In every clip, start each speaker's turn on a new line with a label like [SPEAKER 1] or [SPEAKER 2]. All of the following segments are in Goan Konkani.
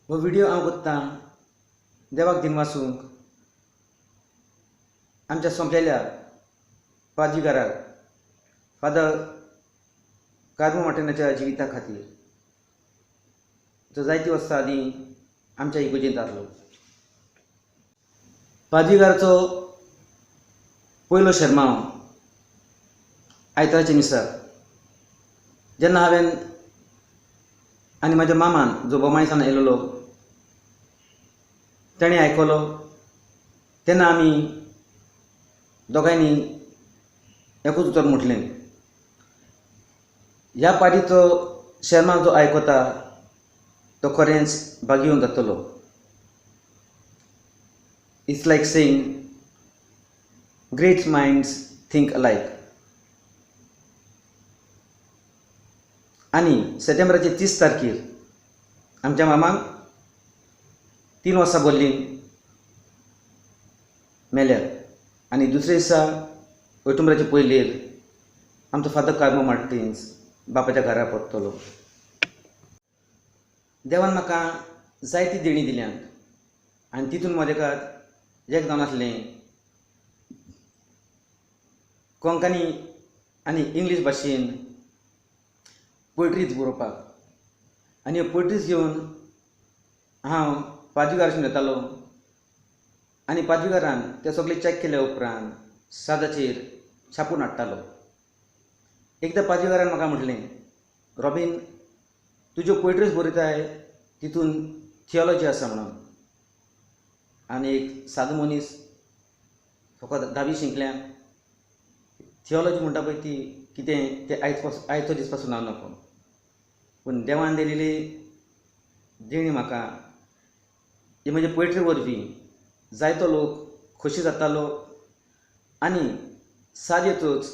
[SPEAKER 1] हो व्हिडियो हांव कोत्तां देवाक दिनवासूंक, आमच्या सोंपलेल्या पादविगाराक फादर कार्मो मार्टिनाच्या जिविता खातीर, जो जायतीं वर्सां आदीं आमच्या इगोजेंत आसलो. पादविगाराचो पयलो शेर्मांव आयताराच्या मिसाक जेन्ना हांवें आनी म्हज्या मामान जो बोमायसान आयलेलो तेणें आयकलो तेन्ना आमी दोगांयनी एकूच उतर म्हटलें, ह्या पादीचो शेर्मांव जो आयकता तो खरेंच भाग्यवंत जातलो. It's like saying great minds think alike. आनी सप्टेंबराचे 30 तारखेर आमच्या मामाक 3 वर्सां भरलीं मेल्यार आनी दुसरे दिसा ऑक्टोबराचे पयलेर आमचो फादर कार्मो मार्टिन्स बापाच्या घरा परतलो. देवान म्हाका जायती देणी दिल्यात आनी तितून म्हजेकात एक जावन आसलें कोंकणी आनी इंग्लीश भाशेन पोयट्रीज बरोवपाक. आनी ह्यो पोयट्रीज घेवन हांव पादविगारासून येतालो आनी पादविगारान ते सगळे चॅक केल्या उपरांत सादाचेर छापून हाडटालो. एकदां पादविगारान म्हाका म्हटलें, रॉबीन तुज्यो पोयट्रीज बरयताय तितून थियोलॉजी आसा म्हणून. आनी एक सादो मनीस फकत 10वी शिकल्या, थियोलॉजी म्हणटा पळय ती कितें तें आयचो दीस पासून हांव नको, पूण देवान दिलेली देणी म्हाका ही म्हजे पोयट्री वरवीं जायतो लोक खोशी जातालो आनी साद येतच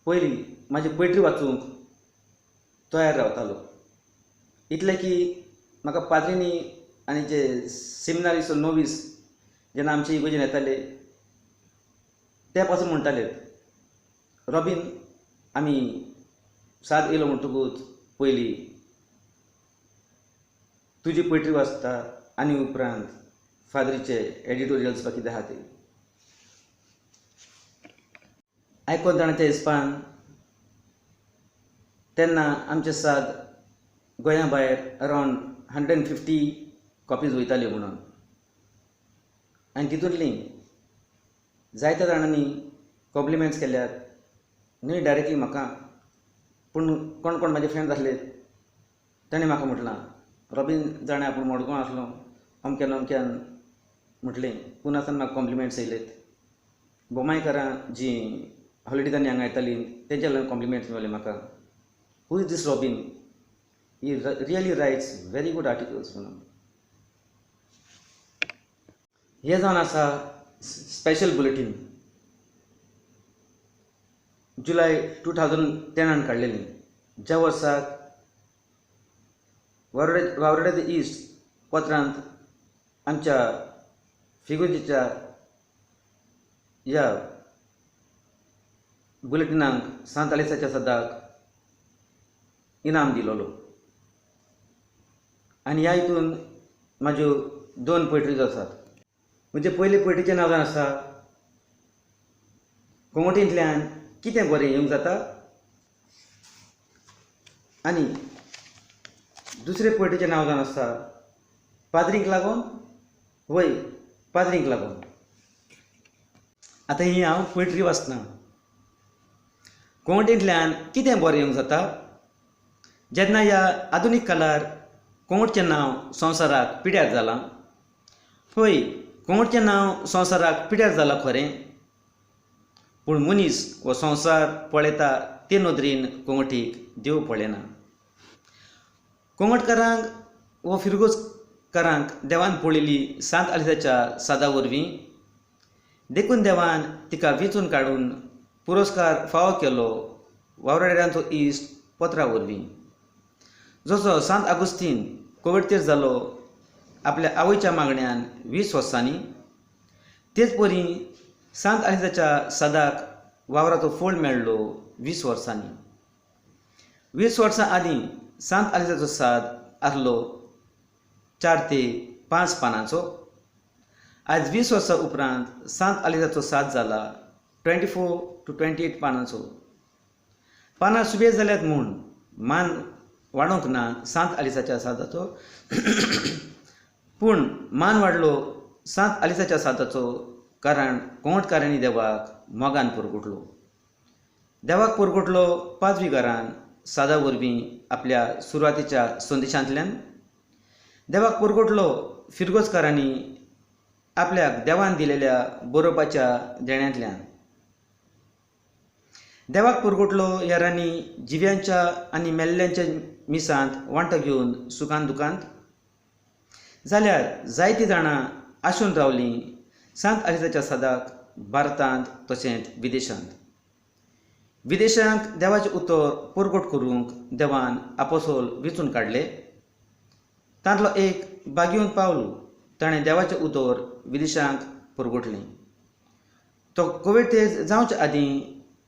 [SPEAKER 1] पयली म्हाजी पोयट्री वाचूंक तयार रावतालो. इतलें की म्हाका पाद्रींनी आनी जे सेमिनारीचो नोवीस जेन्ना आमचे इगोजेन येताले ते पासून म्हणटाले, रॉबीन आमी साद येयलो म्हणटकूच पयली तुजी पोयट्री वाचता आनी उपरांत फादरीचे एडिटोरियल्स बा कितें आहा ते आयकोन जाणाच्या हिसपान. तेन्ना आमचे साद गोंया भायर अरावंड 150 कॉपीज वयताल्यो म्हणून, आनी तितूंतलीं जायत्या जाणांनी कॉम्प्लिमेंट्स केल्यात, न्हय डायरेक्टली म्हाका, पूण कोण कोण म्हाजे फ्रेंड्स आसले ताणें म्हाका म्हटलां, रॉबीन जाणें आपूण मडगांव आसलो अमक्यान अमक्यान म्हटलें, पूण आसतना म्हाका कॉम्प्लिमेंट्स येयलेत. बोमायकारां जीं हॉलिडेजांनी हांगा येतालीं तेंच्या कडल्यान कॉम्प्लिमेंट्स मेळ्ळे म्हाका. Who is this Robin, he really writes very good articles म्हणून. हें जावन आसा स्पेशल बुलेटीन जुलय 2010 काडलेली, ज्या वर्साक वावराड्याचे इस्ट पत्रांत आमच्या फिगोजीच्या ह्या बुलेटिनाक सांत आलेसाच्या सदाक इनाम दिलोलो. आनी ह्या हितून म्हाज्यो 2 पोयट्रीज आसात. म्हणजे पयले पोयट्रीचें नांव जावन आसा कोंगटींतल्यान कितें बरें येवंक जाता, आनी दुसरे पोयट्रीचें नांव जावन आसा पाद्रींक लागून वय पाद्रींक लागून. आतां ही हांव पोयट्री वाचना. कोंगटींतल्यान कितें बरें येवंक जाता, जेन्ना ह्या आधुनीक काळार कोंगटचें नांव संवसाराक पिड्यार जालां. हय, कोंगटचें नांव संवसाराक पिड्यार जालां खरें, पूण मनीस हो संवसार पळयता ते नदरेन कोंगटीक देव पळयना. कोंगटकारांक वो फिरगोजकारांक देवान पळयली सांत आलेसाच्या सादा वरवीं, देखून देवान तिका वेंचून काडून पुरस्कार फावो केलो वावराड्यांचो इश्ट पत्रा वरवीं. जसो सांत आगुस्तीन कोविडतेर जालो आपल्या आवयच्या मागण्यान 20 वर्सांनी, तेच परी सांत आलेसाच्या सदाक वावराचो फळ मेळ्ळो 20 वर्सांनी. 20 वर्सां आदीं सांत आलेसाचो साद आसलो 4 ते 5 पानांचो. आयज 20 वर्सां उपरांत सांत आलेजाचो साद जाला 24 to 28 पानांचो. पानां सुबेज जाल्यात म्हूण मान वाडोवंक ना सांत आलेजाच्या सादाचो, पूण मान वाडलो सांत आलेजाच्या सादाचो, कारण कोंगटकारांनी देवाक मोगान पुरगुटलो. देवाक पुरगुटलो पादविगारान सादा वरवीं आपल्या सुरवातीच्या संदेशांतल्यान. देवाक पुरगुटलो फिरगोजकारांनी आपल्याक देवान दिलेल्या बरोवपाच्या देण्यांतल्यान. देवाक पुरगुटलो हेरांनी जिव्यांच्या आनी मेल्ल्यांच्या मिसांत वांटो घेवन सुखान दुखांत. जाल्यार जायतीं जाणां आसून रावलीं सांत आलेजाच्या सादाक भारतांत तशेंच विदेशांत. विदेशांत देवाचें उतर परगट करूंक देवान आपोसोल वेंचून काडले. तांतलो एक बागीवन पावलो, ताणें देवाचें उतर विदेशांक परगटलें. तो कोविड जावचे आदीं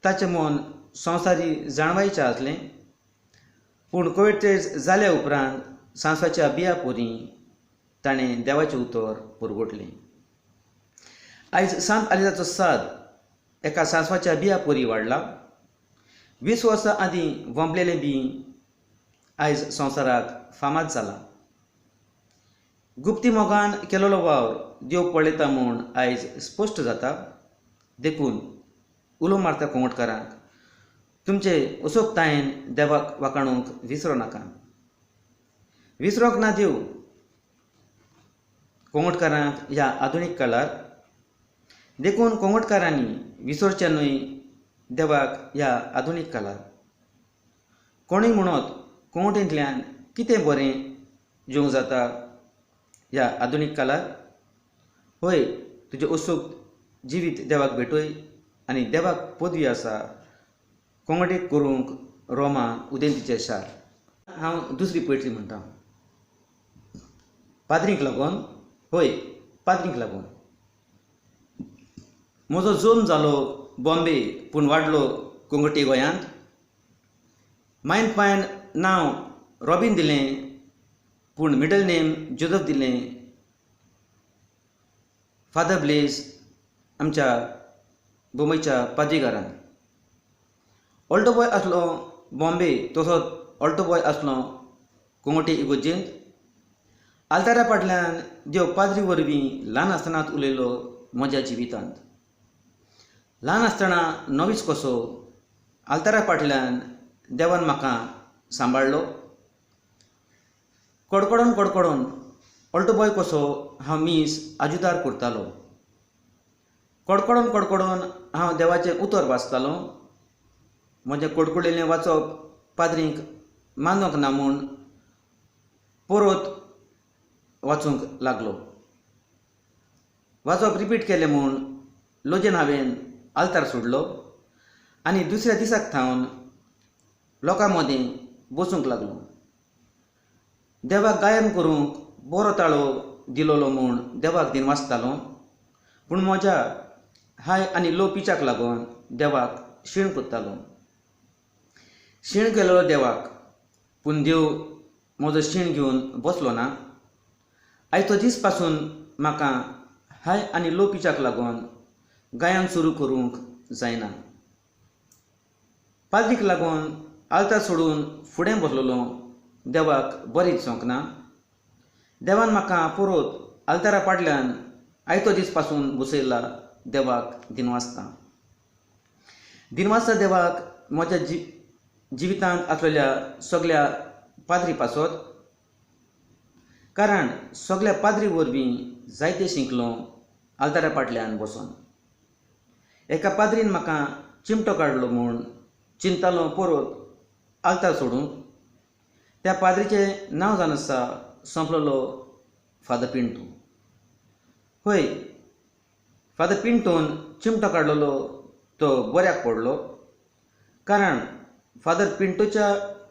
[SPEAKER 1] ताचें मन संवसारी जाणवायचें आसलें, पूण कोविड जाल्या उपरांत सांसवाच्या बिया पोरीं ताणें देवाचें उतर परगटलें. आयज सांत आलेजाचो साद एका सांसवाच्या बिया पोरी वाडला. 20 वर्सां आदीं वोंपलेलें बी आयज संवसाराक फामाद जाला. गुप्ती मोगान केलोलो वावर देव पळयता म्हूण आयज स्पश्ट जाता. देखून उलो मारता कोंगटकारांक, तुमचे असोकतायेन देवाक वाखाणूंक विसरो नाका. विसरोंक ना देव कोंगटकारांक ह्या आधुनीक काळार. देखून कोंगटकारांनी विसरचें न्हय देवाक ह्या आधुनीक काळार. कोणूय म्हणत कोंगटींतल्यान कितें बरें जेवंक जाता ह्या आधुनीक काळार. हय, तुजें असोक जिवीत देवाक भेटय आनी देवाक पदवी आसा कोंगटीक करूंक रोमा उदेंतीचें शार. हांव दुसरी पोयट्री म्हणटा पाद्रींक लागून. हय, पाद्रींक लागून. म्हजो जल्म जालो बॉम्बे, पूण वाडलो कोंगटी गोंयांत. मायन पायन नांव रॉबीन दिलें, पूण मिडल नेम जोजफ दिलें. फादर ब्लेज आमच्या बोंबयच्या पादविगारान. ऑल्टो बॉय आसलो बॉम्बे, तसोच ऑल्टो बॉय आसलो कोंगटी इगोर्जेंत. आल्तारा फाटल्यान देव पाद्री वरवीं ल्हान आसतनाच उलयलो म्हज्या जिवितांत. ल्हान आसतना नवीच कसो आल्तारा फाटल्यान देवान म्हाका सांबाळ्ळो. कडकडोन कडकडोन ऑल्टो बॉय कसो हांव मीस आजुदार करतालो. कडकडोन कडकडोन हांव देवाचें उतर वाचतालो. म्हजें कडकडलेलें वाचप पाद्रींक मानूंक ना म्हूण परत वाचूंक लागलो. वाचप रिपीट केलें म्हूण लजेन हांवें आल्तार सोडलो आनी दुसऱ्या दिसाक थावन लोकां मदीं बसूंक लागलो. देवाक गायन करूंक बरो ताळो दिलोलो म्हूण देवाक दिनवासतालो, पूण म्हज्या हाय आनी लो पिचाक लागून देवाक शीण करतालो. शीण केलेलो देवाक, पूण देव म्हजो शीण घेवन बसलो ना. आयज तो दीस पासून म्हाका हाय आनी लो पिचाक लागून गायन सुरू करूंक जायना. पाद्रीक लागून आल्तार सोडून फुडें बसलेलो देवाक बरें दिसोंक ना. देवान म्हाका परत आल्तारा फाटल्यान आयतो दीस पासून बसयला. देवाक दिनवासता. दिनवासता देवाक म्हज्या जिवितांत आसलेल्या सगल्या पाद्री पासत, कारण सगल्या पाद्री वरवीं जायते शिकलो आल्तारा फाटल्यान बसोन. एका पाद्रीन म्हाका चिमटो काडलो म्हूण चिंतालो परत आल्तार सोडूंक. त्या पाद्रीचें नांव जावन आसा सोंपलेलो फादर पिंटो. हय, फादर पिंटोन चिमटो काडलेलो तो बऱ्याक पडलो, कारण फादर पिंटोच्या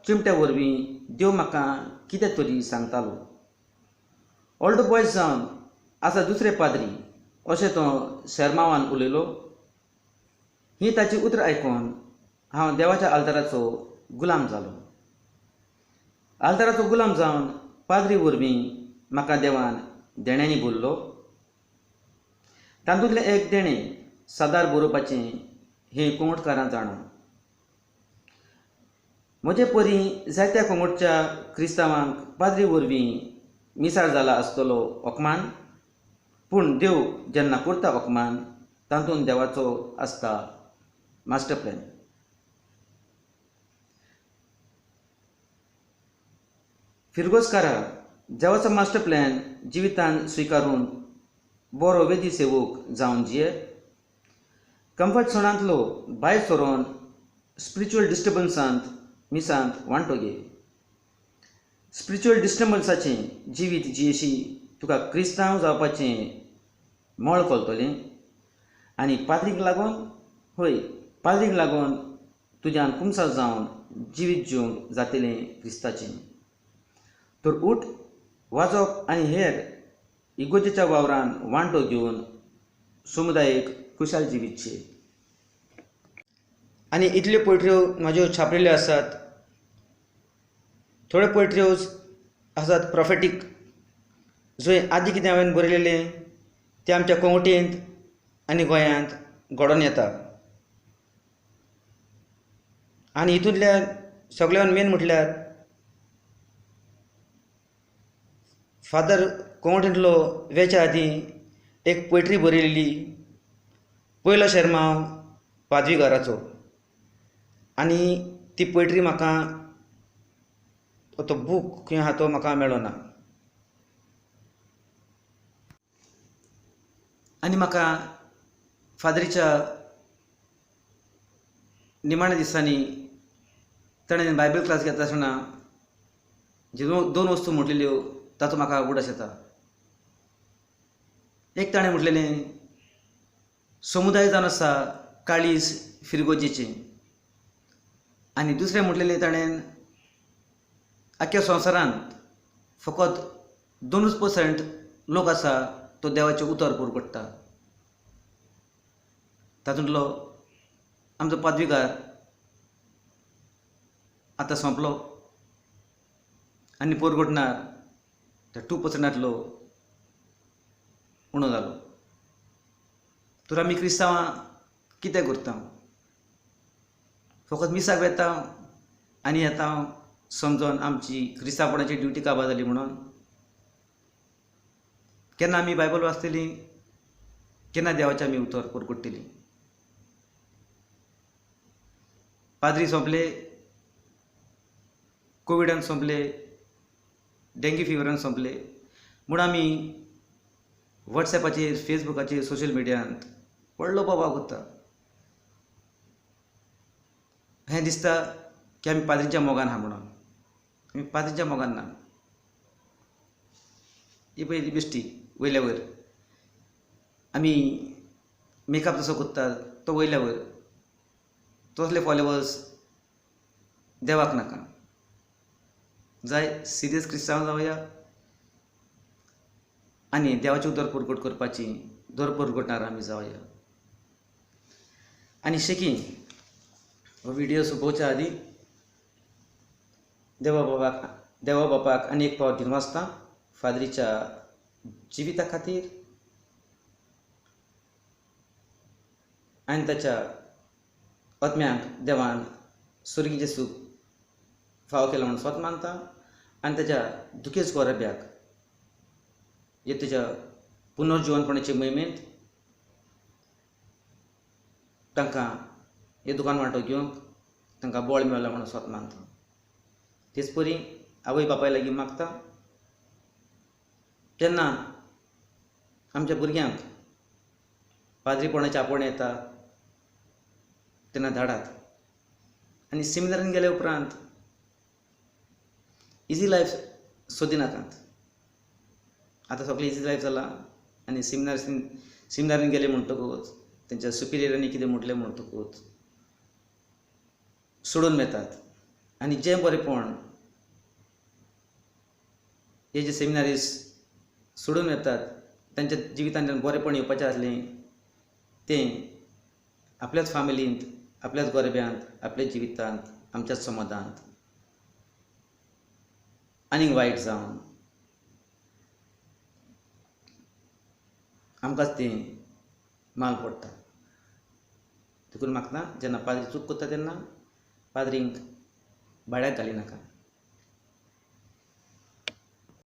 [SPEAKER 1] चिमट्या वरवीं देव म्हाका कितें तरी सांगतालो. ओल्ड बॉयज जावन आसा दुसरे पाद्री अशें तो शेरमांवान उलयलो. ही ताची उतरां आयकून हांव देवाच्या आल्ताराचो गुलाम जालो. आल्ताराचो गुलाम जावन पाद्री वरवीं म्हाका देवान देण्यांनी भरलो. तातूंतलें एक देणें सादार बरोवपाचें हें कोंगटकारां जाणा. म्हजे परी जायत्या कोंगटच्या क्रिस्तांवांक पाद्री वरवीं मिसाळ जाला आसतलो अपमान. पूण देव जेन्ना करता अपमान तातूंत देवाचो आसता मास्टर प्लॅन. फिरगोजकारा देवाचो मास्टर प्लॅन जिवितान स्विकारून बरो वेदी सेवक जावन जिये. कम्फर्ट झोनांतलो भायर सरोन स्पिरिच्युअल डिस्टर्बन्सांत मिसांत वांटो घे. स्पिरिच्युअल डिस्टर्बन्साचें जिवीत जियेशी तुका क्रिस्तांव जावपाचें मळ कळटलें आनी पाद्रीक लागून हय पाद्रीक लागून तुज्यान कुमसार जावन जिवीत जिवंक जातलें क्रिस्ताचें. तर उठ वाजप आनी हेर इगोजेच्या वावरान वांटो घेवन समुदायेक खुशाल जिवीतचे. आनी इतल्यो पोयट्र्यो म्हाज्यो छापलेल्यो आसात. थोड्यो पोयट्र्यो आसात प्रोफेटीक, जंय आदी कितें हांवें बरयलेलें तें आमच्या कोंगटेंत आनी गोंयांत घडोवन येता. आनी हितूंतल्यान सगळ्यान मेन म्हटल्यार फादर कोंगटेंतलो वेच्या आदीं एक पोयट्री बरयलेली, पयलो शेरमांव पादवीगाराचो. आनी ती पोयट्री म्हाका तो बूक खंय आहा तो म्हाका मेळना. आनी म्हाका फादरीच्या निमाण्या दिसांनी ताणें बायबल क्लास घेता आसतना ज्यो दोन वस्तू म्हटलेल्यो ताचो म्हाका उगडास येता. एक ताणें म्हटलेलें, समुदाय जावन आसा काळीज फिरगोजेचें. आनी दुसरें म्हटलेलें ताणें, आख्ख्या संवसारांत फकत 2% लोक आसा तो देवाचें उतर पुरपडटा. तातूंतलो आमचो पादवीगार आतां सोंपलो आनी पोरगोटणार त्या 2%तलो उणो जालो. तर आमी क्रिस्तांवां कितें करता? फकत मिसाक वेता आनी येता समजोन आमची क्रिस्तांवपणाची ड्युटी काबार जाली म्हणून. केन्ना आमी बायबल वाचतली, केन्ना देवाचें आमी उतर परगट्टली. पाद्री सोंपले, कोविडान सोंपले, डेंग्यू फिवरान सोंपले म्हूण आमी वॉट्सएपाचेर, फेसबुकाचेर, सोशल मिडियांत व्हडलो बोवाळ करता. हें दिसता की आमी पाद्रीच्या मोगान आहा म्हणून. आमी पाद्रीच्या मोगान ना. ही पळय बेश्टी वयल्या वयर आमी मेकअप जसो करता तो वयल्या वयर, तसले फॉलोवर्स देवाक नाका. जाय सिरियस क्रिस्तांव जावया आनी देवाचें उतर परगट करपाची दर परगटणार आमी जावया. आनी शेकी हो विडियो सोंपोवच्या आदीं देवा बापाक आनी एक फावट दिनवासता फादरीच्या जिविता खातीर आनी ताच्या आत्म्यांक देवान सुर्गीचें सूख फावो केलां म्हूण स्वत मानता. आनी ताच्या दुखेस्त गोरब्याक हे ताच्या पुनर्जिवनपणाचे मोहिमेंत तांकां हे दुकान वांटो घेवंक तांकां बळ मेळ्ळां म्हणून स्वत मानता. तेच परी आवय बापाय लागीं मागता तेन्ना आमच्या भुरग्यांक पाद्रीपणाचें आपोवणें येता तेन्ना धाडात. आनी सेमिनारीन गेल्या उपरांत इजी लायफ सोदिनाकात. आतां सगळें इजी लायफ जालां आनी सेमिनारीन गेले म्हणटकूच तेंच्या सुपिरियरांनी कितें म्हटलें म्हणटकूच सोडून वेतात. आनी जें बरेंपण हे जे सेमिनारीस सोडून वेतात तांच्या जिवितांत बरेंपण येवपाचें आसलें तें आपल्याच फामिलींत, आपल्याच गोरब्यांत, आपल्या जिवितांत, आमच्याच समाजांत आनीक वायट जावन आमकांच तें माल पडटा. देखून म्हाका जेन्ना पाद्री चूक करता तेन्ना पाद्रींक भाड्याक घाली नाका.